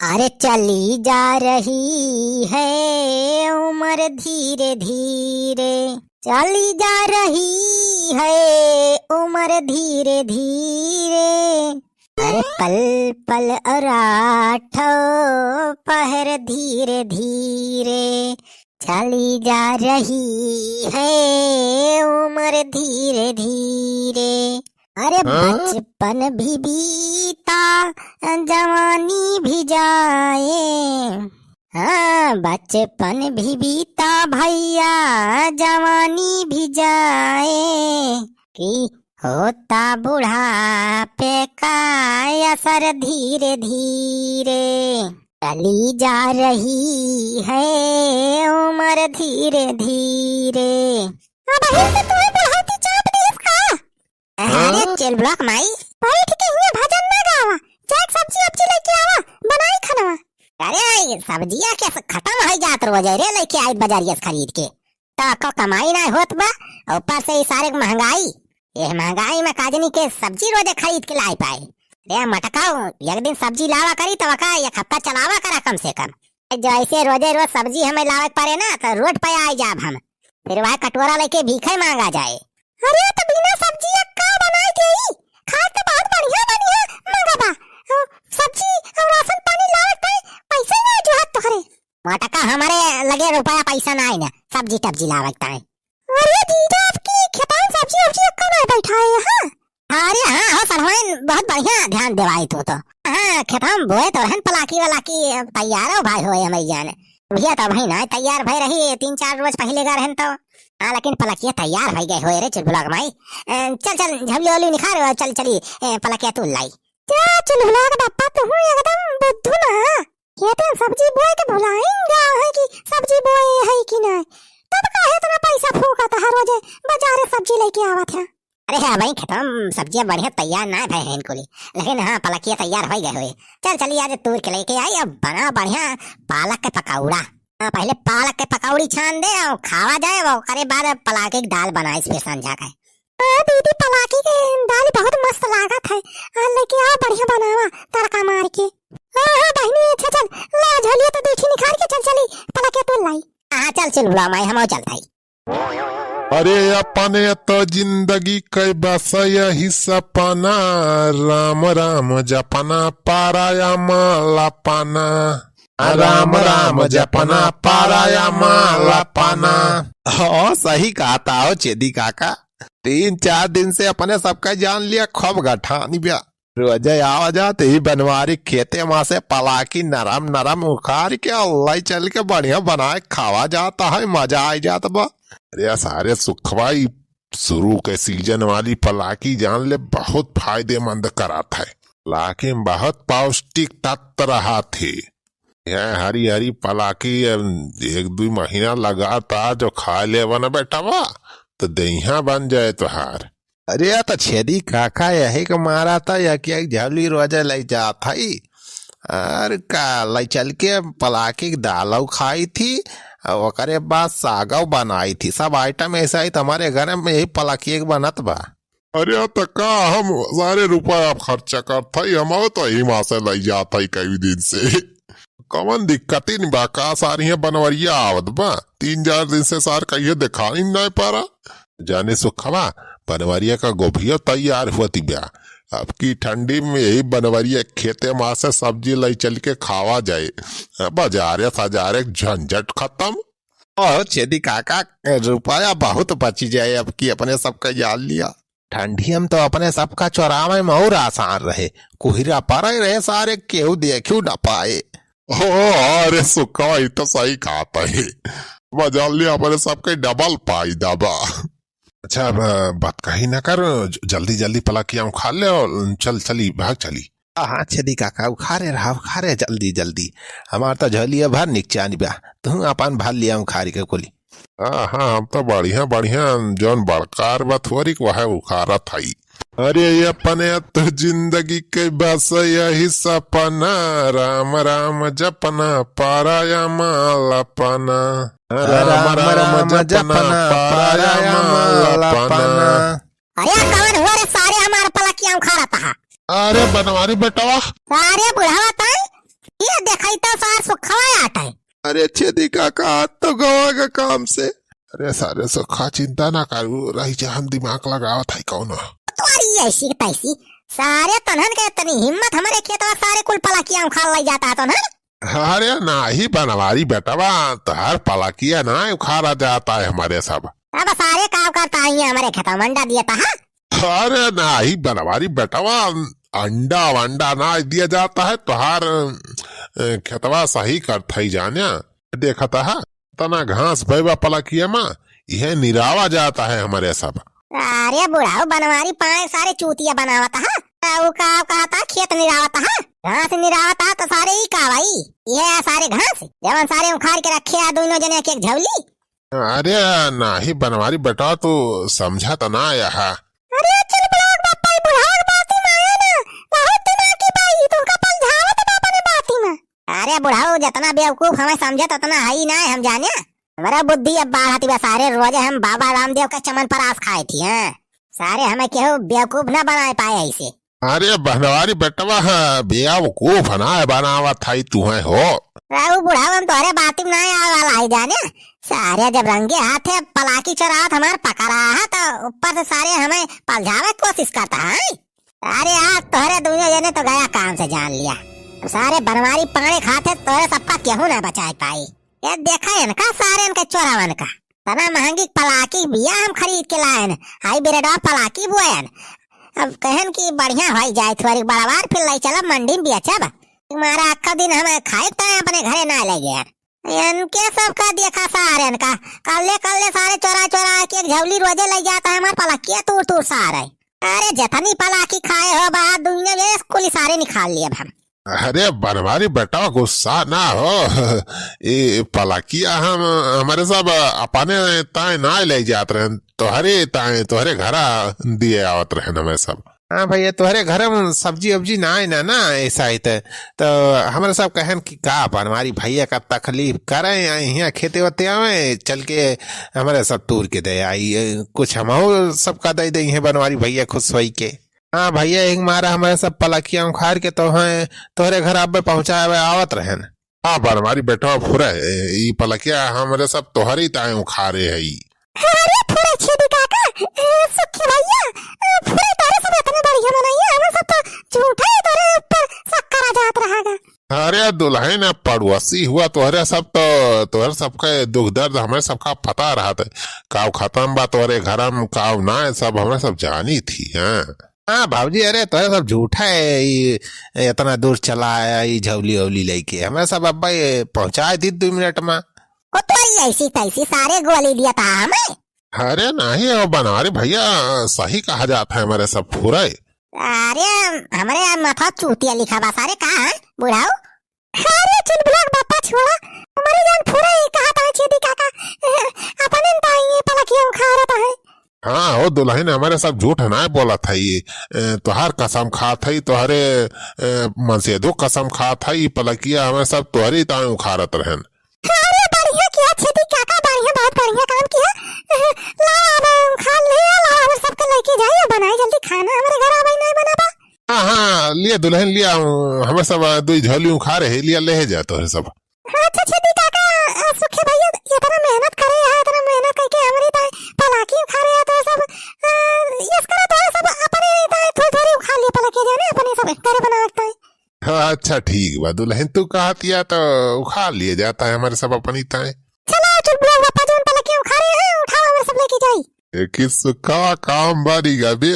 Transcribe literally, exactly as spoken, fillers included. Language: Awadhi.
अरे चली जा रही है उम्र धीरे धीरे, चली जा रही है उम्र धीरे धीरे। अरे पल पल और आठों पहर धीरे धीरे, चली जा रही है उम्र धीरे धीरे। अरे हाँ? बचपन भी बीता, जवानी भी जाए। हाँ, बचपन भी बीता भैया, जवानी भी जाए। कि होता बुढ़ापे का असर धीरे धीरे, चली जा रही है उम्र धीरे धीरे। अबहीं से तू बुढ़ौती चाप दिस का? अरे हाँ? चुलबुलक माई, बैठ के हियां भजन ना गावा, जाके सब्जी उब्जी लेके आवा, बनाई खनवा। अरे सब्जिया के खतम होइ जात रोज रे, लेके आई बजारिया से खरीद के, तो को कमाई ना होत बा, ऊपर से ई सारे महंगाई। एह महंगाई में काजनी के सब्जी रोजे खरीद के लाए पाए। रे मटकाऊ, एक दिन सब्जी लावा करी तो वका एक हफ्ता चलावा करा कम से कम। जो ऐसे रोजे रोज सब्जी हमें लावे के पड़े ना तो रोड पे आई जाब हम, फिर वह कटोरा लेके भीखे मांगा जाए। अरे तो बिना सब्जी या का बनाई देई? खाए तो बहुत बढ़िया बढ़िया मंगाबा। अ, सब्जी और राशन पानी लावे के ताई पैसा ना जुहात तोहरे। मटका हमारे लगे रुपया पैसा ना आई ना सब्जी टब्जी लावे के ताई। अरे जीजा, आपकी खेतान सब्जी उब्जी अक्का ना बैठाए, हाँ? अरे हाँ, हो सनवाइन, बहुत बढ़िया ध्यान देवाई तू तो। हाँ, खेतान बोए तो रहन पलाकी वाला की तैयार हो भाई होए हमैया ने। भैया तो भाई ना तैयार भई रही, तीन चार रोज पहले गा रहन तो। हाँ, लेकिन पलकिया तैयार होइ गए होए रे चुलबुलक माई। ए, चल, चल, झबली ओली निखार, चल, चली, ए, पलकिया तू लाई। क्या चुलबुलक बप्पा, तू एकदम बुद्धू ना। खेते में सब्जी बोए के भुलाइन गया है कि सब्जी बोए है कि नहीं। तब काहे इतना पैसा फूकत है, रोजे बाजारे सब्जी लेके आवत है। अरे हाँ भाई, खेतवा में सब्जियां बढ़िया तैयार ना भए हैं कुली, लेकिन हाँ, पलकिया तैयार होइ गए हुए। चल चली, आज तूर के लेके आई, अब बना बढ़िया पालक के पकौड़ा। हाँ, पहले पालक के पकौड़ी छान दे और खावा जाए, वो ओकरे बाद पलाकी के दाल बनाई फिर संझा का। हाँ दीदी, पलाकी के दाल बहुत मस्त लागत है। हाँ, लेके आओ, बढ़िया बनावा तड़का मार के। हाँ, हाँ बहिनी, अच्छा चल, ला झोलिया तो देखी निखार के, चल चली पलाकी तूर लाई। हाँ, चल चुलबुलक माई, हम चलत हई। अरे अपने तो जिंदगी के बस यही सपना, राम राम जपना पाराया माला पाना। राम राम जपना पाराया माला पाना। हाँ, सही कहत हो छेदी काका। तीन चार दिन से अपने सबका जान लिया, खूब गठानी ब्या। रोजे आवा जात ही बनवारी खेते मा से पलाकी नरम नरम उखार के अल्लाई चल के बढ़िया बनाए खावा जात है, मजा आई जात बा। अरे सारे सुखवा, ई शुरू के सीजन वाली पलाकी जान ले बहुत फायदेमंद करात है। पलाकी में बहुत पौष्टिक तत्व रहत है। यह हरी हरी पलाकी एक दुइ महीना लगातार जो खा लेबा ना बेटवा, तो देहिया बन जाए तोहार। अरे, या तो छेदी काका यही के मारा था, या कि एक झबली रोजे लई जात हई। और का, लई चल के पलाकी के दालौ खाई थी, और ओकरे बाद सागौ बनाई थी। सब आइटम ऐसा ही तो हमारे घर में यही पलाकी के बनत बा। अरे, तो का हम सारे रुपया खर्चा करत हई, हम तो यही मा से लई जात हई कई दिन से। कवन दिक्कत ही नहीं बा, का सार हियाँ बनवरिया आवत बा? तीन चार दिन से सार कहियो देखाई नहीं पारा। जाने सुखवा, बनवरिया का गोभियो तैयार होती बा। अब की ठंडी में यही बनवरिया खेते मा से सब्जी लई चल के खावा जाए। बाजारे साजारे झंझट खत्म। ओ छेदी काका, रुपया बहुत बची जाए अब की अपने सबका जान लिया। ठंडिया में तो अपने सबका चोरावे में और आसान रहे, कुहिरा पड़े रहे सारे, केहू देखियो ना पाए। ओ, अरे सुखवा, ई तो सही कहत है। मजा लिया अपने सबके डबल फायदा बा। अच्छा, अब बात कही ना कर, ज-, जल्दी जल्दी पलाकिया उखाड़ ले और चल, चली, भाग चली। हाँ, हाँ, छेदी काका, उखारे रहा, उखारे जल्दी जल्दी। हमार तो झोलिया भर निकचानी बा, तू अपन भर लिया उखारी के कुली। हाँ, हाँ, हम तो बढ़िया, बढ़िया, जौन बड़कार बा थोरिक, वह उखारत हई। अरे अपने तो जिंदगी के बस यही सपना, राम राम जपना, पाराया माल अपना। राम राम जपना, पाराया माल अपना। अरे कवन हुआ रे सारे, हमार पलकिया उखाड़त हा। अरे बनवारी बेटवा। अरे बुढ़वा ताई, ये देखाई तो सार सुखवा आटे। अरे छेदी काका, आज तो गवा का काम से। अरे सारे सुखा, चिंता ना करू, रही जा, हम दिमाग लगावत है कौनो। तोरी ऐसी की तैसी, सारे तनहन के इतनी हिम्मत, हमरे खेतवा सारे कुल पलाकिया उखाड़ लइ जाता है तनहन। अरे नाही बनवारी बेटवा, तोहार पलाकिया ना उखाड़ा जाता है हमरे सब। अब सारे काम करता है ये हमरे खेतवा मंडा दिया था, हाँ? अरे नाही बनवारी बेटवा, अंडा वंडा ना दिया जाता है, तोहार, अ, खेतवा सही करत है जाने। देखत है, तना घास भइबा पलाकिया मा, इहे निरावा जाता है हमरे सब। अरे बुढ़ाऊ बनवारी पाए सारे चूतिया बनावत है। आ, उ का कहता खेत निरावत है, घास निरावत है तो सारे ई का भाई, ये सारे घास जवन सारे उखाड़ के रखे है दोनों जने एक एक झौली। अरे नाही बनवारी बेटा तू समझत ना आया है। अरे चुलबुलाक बापा ई बुढ़ाऊ बाती मा आया ना, बहुत दिमाग की बाई तुमका पलझावत बापा ने बाती मा। अरे बुढ़ाऊ, जितना बेवकूफ हमें समझत, उतना है ही ना, हम जाने। हमारा बुद्धि अब बाढ़त बा सारे, रोजे हम बाबा रामदेव के चमन पर आस खाए थी, हैं? सारे हमें केहू बेवकूफ ना बनाए पाए ऐसे। अरे बनवारी बेटवा, हाँ, बेवकूफ ना बनावत है तू है हो। राऊ बुढ़ाऊ, हम तोहरे बाती में ना आवे वाला है जाने। सारे जब रंगे हाथे पलाकी चोरावत हमार पकड़ा है, तो ऊपर से सारे हमें पलझावे के कोशिश करता है। अरे आज तोहरे दोनों जने तो गया काम से जान लिया। सारे बनवारी पानी खाते तोहरे सबका केहू ना बचाए पाई। ये देखा इनका सारे इनके चोरावन का। तना महंगी पलाकी बिया हम खरीद के लायन, हाई ब्रेडवा पलाकी बुआयन। अब कहन कि बढ़िया होई जाए थोड़ी बड़वार फिर लई चलब मंडी में बेचब। मारा अक्का दिन हम खाए तो अपने घरे ना ले गए। इनके सबका देखा सारे इनका, कल्ले कल्ले सारे चोरा चोरा के एक झौली रोजे लई जाता है हमार पलाकिया तूर तूर सारे। अरे जतनी पलाकी खाए हो बा दुनिया में कुल सारे निकाल लिए अब हम। अरे बनवारी बेटा गुस्सा ना हो। ए पलाकिया हम हमारे सब अपने ताए ना ले जात रहन, तोहरे ताए तोहरे घरा दिए आवत रहन हमें सब। हाँ भैया, तोहरे घर में सब्जी उब्जी ना आए ना, ना ऐसा ही तो, तो हमारे सब कहन कि का बनवारी भैया का तकलीफ करे, यहाँ खेते वते आवे, चल के हमारे सब तूर के दे आई, कुछ हम सबका दे दे हैं बनवारी भैया खुश होई के। हाँ भैया, एक मारा हमारे सब पलकिया उखाड़ के तो हैं, तोहरे घर अब पहुँचावे आवत रहन। हाँ बनवारी बेटवा फुरे, ई पलकिया हमरे सब तोहरी ताए उखाड़े हई। अरे फुरे छेदी काका, ए, सुखी भैया, ए, फुरे तोरे सब इतना बढ़िया मनइया, हमरे सब तो झूठा ही तोरे ऊपर शक करा जात रहागा। अरे दुलहिन, अब पड़ोसी हुआ तोहरे सब तो, तोहरे सबके दुख दर्द हमरे सबका पता रहत है। काव खतम बा तोहरे घर में, काव ना, सब हमरे सब जानी थी, हाँ। हाँ भौजी, अरे तोहरे सब झूठा है, ई इतना दूर चला आया, ई झौली औली लेके। हमें सब अब्बा ये पहुँचा दी दो मिनट में। ओ तोरी ऐसी तैसी सारे गोली दिया था हमें। अरे नहीं, वो बनवारी भैया सही कहा जाता है, हमारे सब फुरे। अरे हमरे यार माथा चूतिया लिखा बा सारे, का है बुढ़ाऊ? अरे चुलबुलाक बापा छोड़ा, हमारे जान फुरे ही कहा था छेदी काका, अपने ताई ये पलकिया उखाड़त है। हाँ हो दुलहिन, हमरे सब झूठ नाय बोलत हई, ए, तोहार कसम खात हई, तोहरे, ए, मनसेधो कसम खात हई, ई पलकिया हमरे सब तोहरे ताई उखाड़त रहन। अरे बढ़िया किया छेदी काका, बढ़िया, बहुत बढ़िया काम किया। लाओ अब उखाड़ ले, लाओ अब सबके लेके जाइए, बनाए जल्दी खाना, हमरे घर आवे नहीं बनाबा। हाँ, हाँ, लिया दुलहिन, लिया, हमरे सब दुई झोली उखाड़े है, लिया ले जा तोहरे सब। अच्छा छेदी काका, आ, सुखे भैया इतना मेहनत करे है, इतना मेहनत करके हमरी ताई पलाकी उखाड़े है, तो सब, आ, यस करा तो सब अपने ताई थोड़ी थोड़ी उखाड़ लिए पलाकी जाने, अपने सब घरे बनावत ताई। हाँ, अच्छा ठीक बा दुलहिन, तू कहतिया तो उखाड़ लिए जाता है हमरे सब अपनी ताई। चलो चुलबुलाक बापा जौन पलाकी उखाड़े है, उठाओ हमरे सब लेके जाई। एक सुखा काम बारी गा बे।